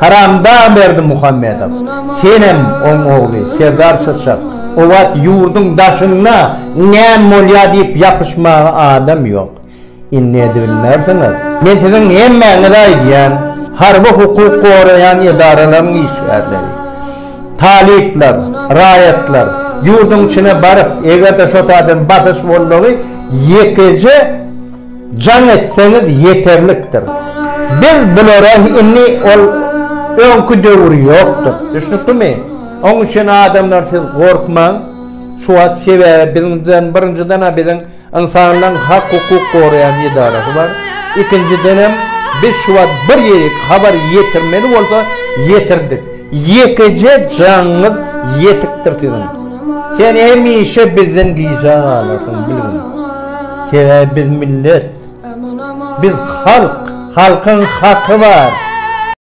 Haramdag Berdimuhamedow, senem oň ogly Serdar Syçak, o wagt ýurduň daşynda näme bolýar diýip ýapyşmaga adam ýok. Indi edibilmersiňiz. Men siziň hemmäňize aýdýan, harby hukuk goraýan edaralaryň işgärleri, talyplar, raýatlar, ýurduň içine baryp, eger-de şo taýdan basyş boldugy, ýekeje jaň etseňiz ýeterlikdir. Biz bulara indi ol öňki döwür ýokdur. Düşnüklimi? Oň üçin adamlar siz gorkmaň. Şu wagt sebäbi biziň birinjiden-ä biziň Ynsanlaň hak-hukuk goraýan edarasy bar. Ikinjidenem biz şu wagt bir ýerik habar ýetirmeli bolsa ýetirdik. Ýekeje jaňyňyz ýetikdir siziň. Sen hemişe bizden gijä galarsyň bilgin. Sebäbi biz millet. Biz halk. Halkyň haky bar.